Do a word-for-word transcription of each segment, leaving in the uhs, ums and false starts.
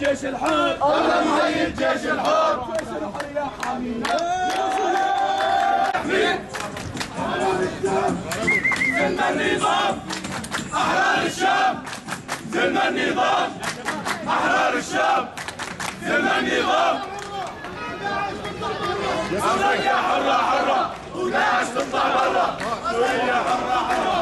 جيش الحر، الله محيي الجيش الحر. جيش الحر يا حمينا. زلنا النظام، أحرار الشام. زلنا النظام، أحرار الشام. زلنا النظام. سوريا حرة حرة، وداعش تطلع برا. سوريا حرة حرة.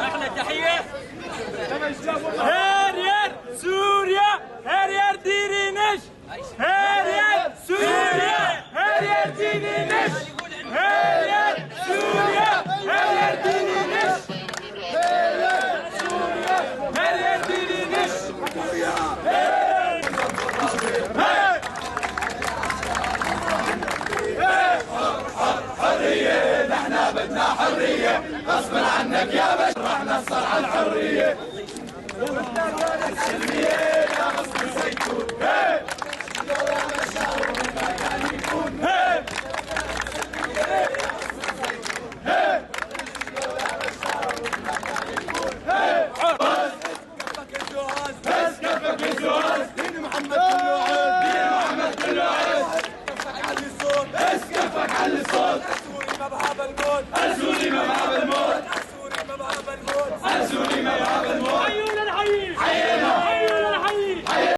أحلى تحية. Her yer Suriye, her yer direniş. Her yer Suriye, her yer direniş. Her yer Suriye, her yer direniş. Her yer Suriye, her yer direniş. حرية، نحن بدنا حرية، غصب عنك يا بشر رح نحصل على الحرية.